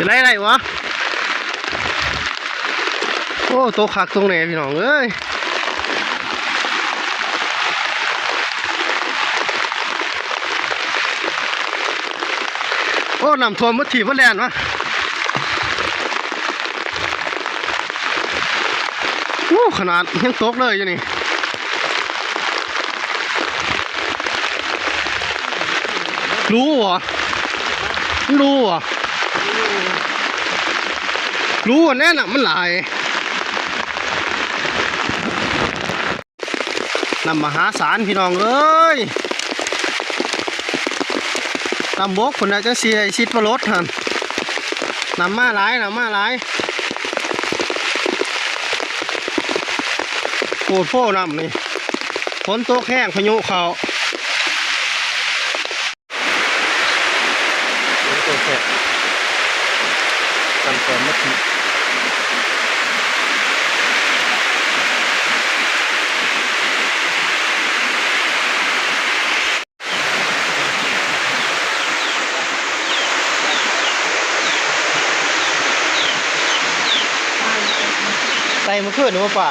ຈະໄດ້ ໄດ້ວະ? ໂອ້ ຕົກຄັກຕົກແນ່ພີ່ນ້ອງເອີຍ. ໂອ້ ນ້ຳຖ້ວມໝົດທີ່ໝົດແດນວະ. ໂອ້ ຂະໜາດຍັງຕົກເລີຍຢູ່ນີ້. ຮູ້ບໍ່? ຮູ້ບໍ່? ຮູ້ແນ່ນະ ມັນຫຼາຍ. ນ້ຳມະຫາສານພີ່ນ້ອງເອີຍ. ນ້ຳບົກພຸ້ນນະ ຈັ່ງຊິໄດ້ຊິດປາລົດຫັ້ນ. ນ້ຳມາຫຼາຍ ນ້ຳມາຫຼາຍ. ໂອ້ໂຫ ນ້ຳນີ້ ຝົນຕົກແຮງ ພາຍຸເຂົ້າ. ໄຕ່ມື້ຄືນນີ້ບໍ່ປາ?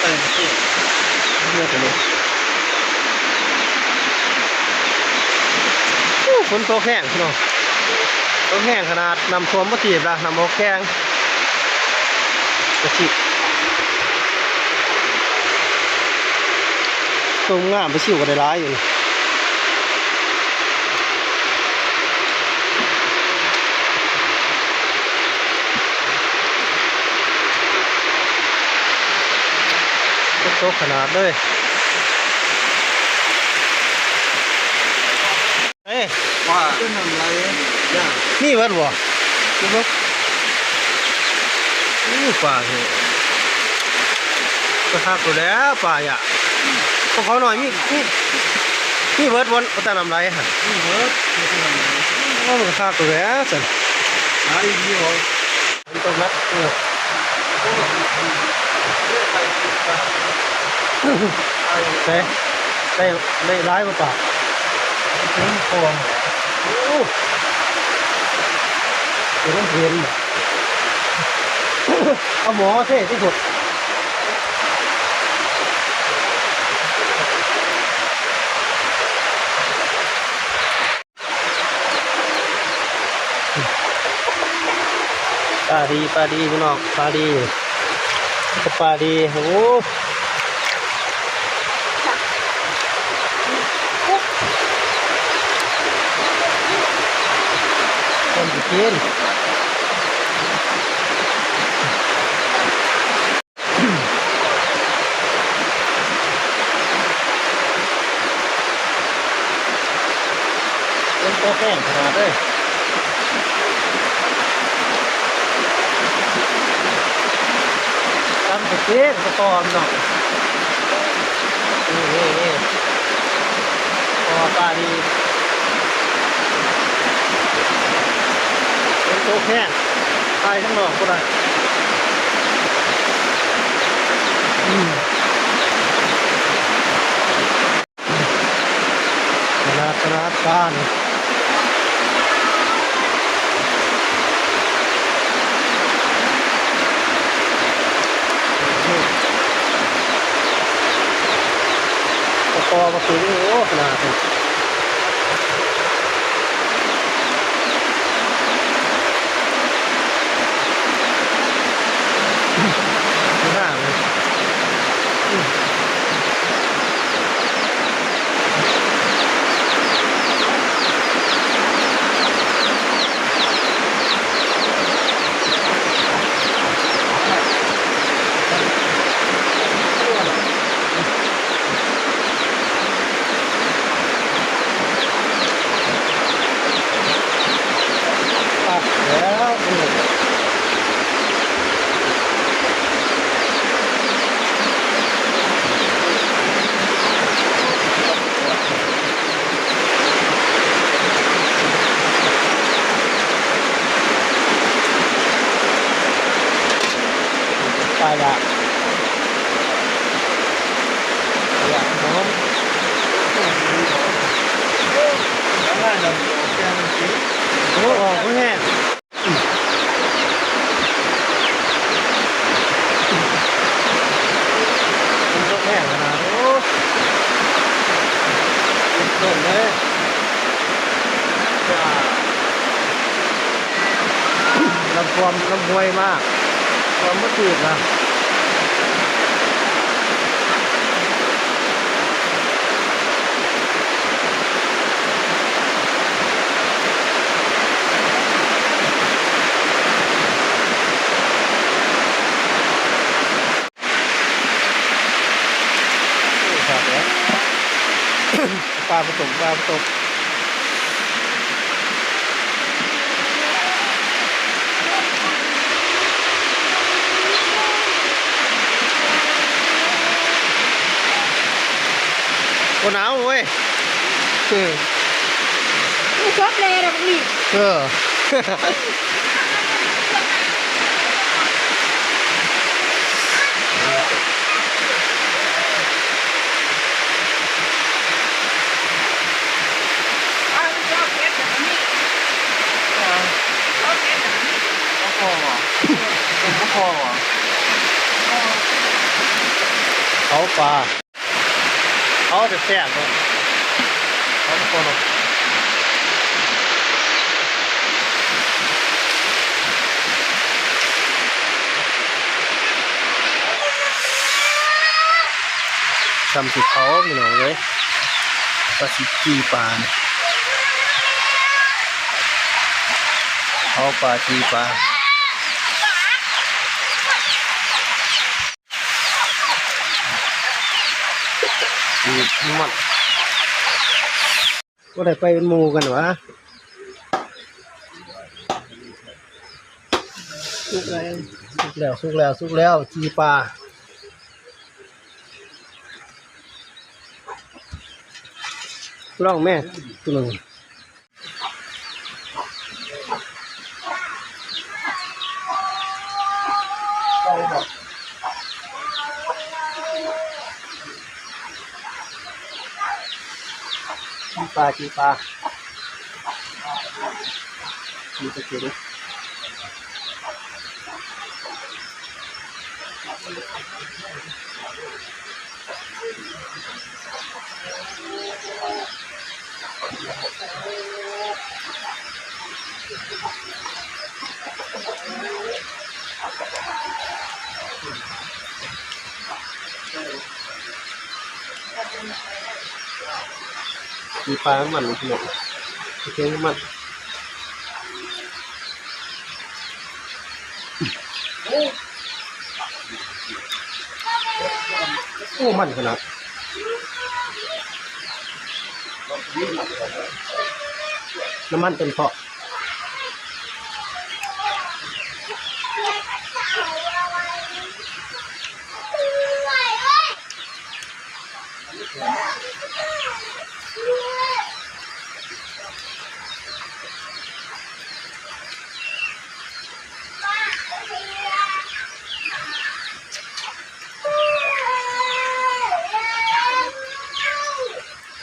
ໄຕ່ມື້ຄືນ ເມື່ອຕອນນີ້. ໂອ້ ຝົນຕົກແຮງເນາະ ຕົກແຮງຂະໜາດ. ນ້ຳຖ້ວມບໍ່ທີບລະ ນ້ຳບໍ່ແຂງ ກະຊິ ຕົວງາມ ປາຊິວກໍໄດ້ຫຼາຍຢູ່. ຕົກຂະໜາດເລີຍ. ເອີ ວ່າ ເປັນນ້ຳໄຫຼ ມີເບິດບໍ່? ມີເບິດ. ໂອ້ ປາເອີຍ ກະຄັກຢູ່ແລ້ວປາຢາກ. ພວກເຂົາໜ້ອຍມີ ມີ ມີເບິດບໍ່? ແຕ່ນ້ຳໄຫຼຫັ້ນ ມີເບິດ ມີແຕ່ນ້ຳໄຫຼ. ໂອ້ ມັນກະຄັກຢູ່ແລ້ວຊັ້ນ ຫຼາຍຢູ່ບໍ່? ມັນຕ້ອງລັດ ເອີ ໃສ່ ໃສ່ ໄດ້ ໄດ້ຫຼາຍບໍ່ປາ? ໂອ້ ເຫັນ ເຫັນ ເອົາໝໍເທທີ່ສຸດ. ປາດີ ປາດີພີ່ນ້ອງ ປາດີ ປາດີ. ໂອ້ ຄົນຊິກິນ. ຝົນຕົກແຮງຂະໜາດເລີຍ. ຕຳກະເທງກະປອມເນາະ. ນີ້ ນີ້ ນີ້ ພໍປາດີ. ຝົນຕົກແຮງ ຖ່າຍທາງນອກບໍ່ໄດ້. ອືມ ຂະໜາດ ຂະໜາດປານີ້ ປາຄໍ່ມາຂຶ້ນ ໂອ້ ຂະໜາດນີ້. ປາຢາກ ຢາກຫອມ ໂອ້ ອອກແຮງ. ຖ້ວມນ້ຳຫ້ວຍມາ ຖ້ວມໝົດຄືນນະ. ໂອ້ ຄັກແລ້ວ ປາປະຕົກ ປາປະຕົກ. ບໍ່ໜາວເວີຍ. ເອີ ມັນຈົບແລ້ວດອກນີ້. ເອີ. ເຜົາປາ ເຜົາແຊບໆເນາະ ເຜົາທຸກຄົນເນາະ. ຊ່ຳຊິເຜົາພີ່ນ້ອງເອີຍ ກະຊິຈີ່ປາ ເຜົາປາຈີ່ປາ. ບໍ່ໄດ້ໄປເປັນໝູ່ກັນຫວາ? ສຸກແລ້ວ ສຸກແລ້ວ ສຸກແລ້ວ ຈີ່ປາ. ລອງແມ່ ໂຕໜຶ່ງ. ຈີ່ປາ ຈີ່ປາ ຈີ່ປາເຂັງ. ມີປານ້ຳມັນ ພີ່ນ້ອງ ເຄັງນ້ຳມັນ. ໂອ້ ໂອ້ ມັນຂະໜາດ ນ້ຳມັນຕົ້ນເພາະ.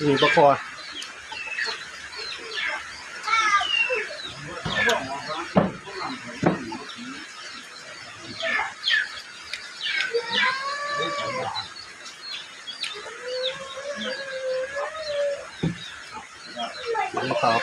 ນີ້ປາຄໍ່ ບັນເຂົາ.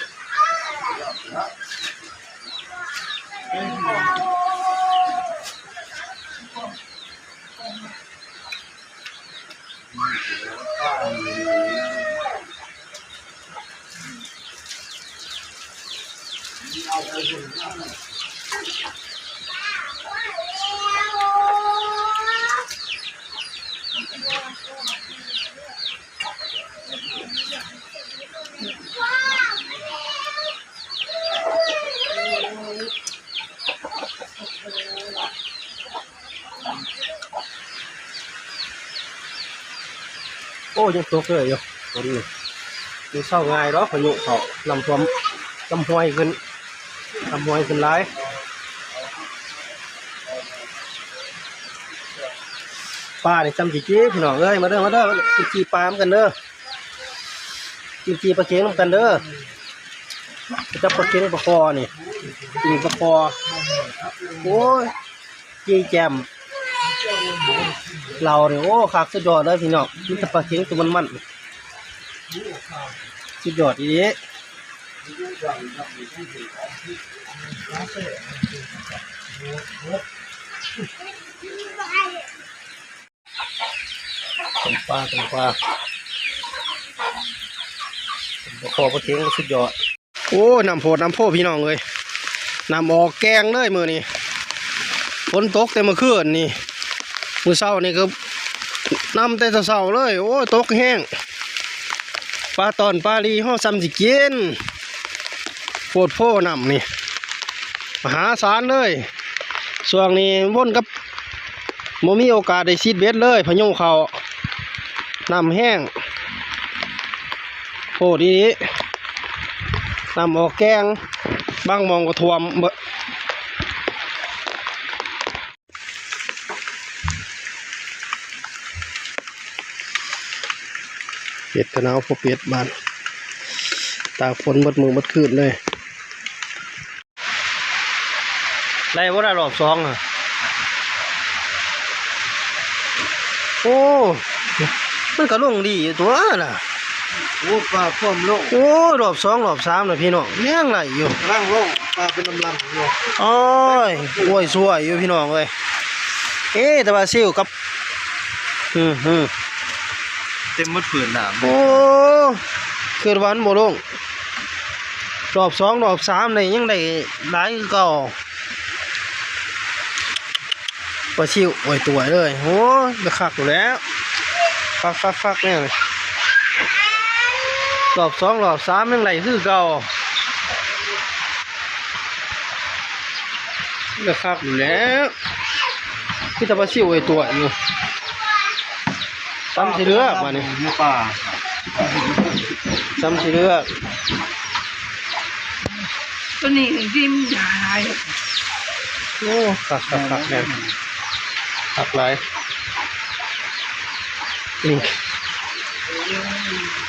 ໂອ້ ຍັງຕົກເລື້ອຍຢູ່ ຝົນນີ້ ບໍ່ເຊົາງ່າຍດອກ ພາຍຸເຂົ້າ ນ້ຳຖ້ວມ ນ້ຳຫ້ວຍຂຶ້ນ ນ້ຳຫ້ວຍຂຶ້ນຫຼາຍ. ປານີ້ຊ່ຳຈີ່ຈີ່ ພີ່ນ້ອງເອີຍ ມາເດີ ມາເດີ ກິນຈີ່ປານຳກັນເດີ. ກິນຈີ່ປາເຂັງນຳກັນເດີ ຈັບປາເຂັງປາຄໍ່ນີ້ ກິນປາຄໍ່ ໂອ້ຍ ຈີ່ແຈ່ມເຫຼົ້ານີ້ ໂອ້ ຄັກສຸດຍອດເລີຍພີ່ນ້ອງ ມີແຕ່ປາເຂັງໂຕມັນໆ ສຸດຍອດອີ່ຫຼີ. ต้มปลา ต้มปลา ต้มปลาคอปลาเข็ง สุดยอด โอ้ น้ำโพดน้ำโพพี่น้องเอ้ย น้ำออกแกงเลยมื้อนี้ ฝนตกแต่เมื่อคืนนี่ มื้อเช้านี่ก็น้ำแต่เช้าๆเลย โอ้ย ตกแฮง ปลาตอนปลาลีเฮาส่ำสิกิน โพดโพน้ำนี่ มหาศาลเลย ช่วงนี้วนกับ บ่มีโอกาสได้ซีดเบ็ดเลย พายุเข้า น้ำแฮงโพดอีหลี น้ำออกแกง บางหม่องก็ท่วมเบิด เป็ดก็หนาว พอเป็ดบาด ตากฝนเบิดมื้อเบิดคืนเลย ได้บ่ล่ะรอบสองอะ โอ้ มันก็ลงดีอยู่ตั๊วน่ะ โอ้ ปลาพร้อมลง โอ้ รอบสองรอบสามน่ะพี่น้อง ยังได้อยู่ กำลังลง ปลาเป็นลำๆอยู่ โอ้ย โอ้ย สวยอยู่พี่น้องเอ้ย เอ๊ะ แต่ว่าซิวกับ อืม อืม เต็มหมดผืนน้ำ โอ้ คิดว่ามันบ่ลง รอบสองรอบสามนี่ยังได้หลายคือเก่า ปลาซิว โอ้ย ตวยเลย โอ้ย คักอยู่แล้ว คักๆๆ แนวนี้ รอบสองรอบสามยังได้คือเก่า คักอยู่แล้ว มีแต่ปลาซิว โอ้ย ตวยอยู่ ซ้ำสิเลือกบาดนี้ อยู่ป่า ซ้ำสิเลือก ตัวนี้ดินหลาย โอ้ คักๆๆ แม่น คักหลาย นี่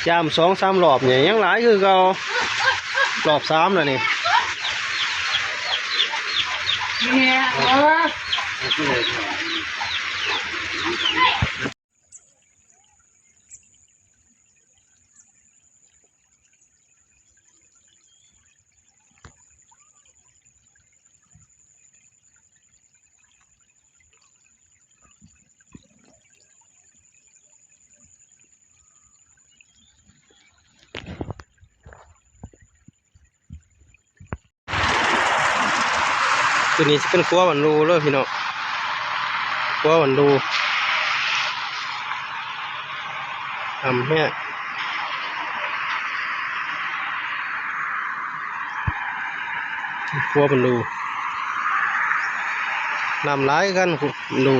ยามสองสามรอบนี่ยังหลายคือเก่า รอบสามแล้วนี่ เนี่ย เออ ตัวนี้สิเป็นครัวบ้านรูเด้อพี่น้อง ครัวบ้านรู น้ำแฮง ครัวบ้านรู น้ำหลายคือกัน บ้านรู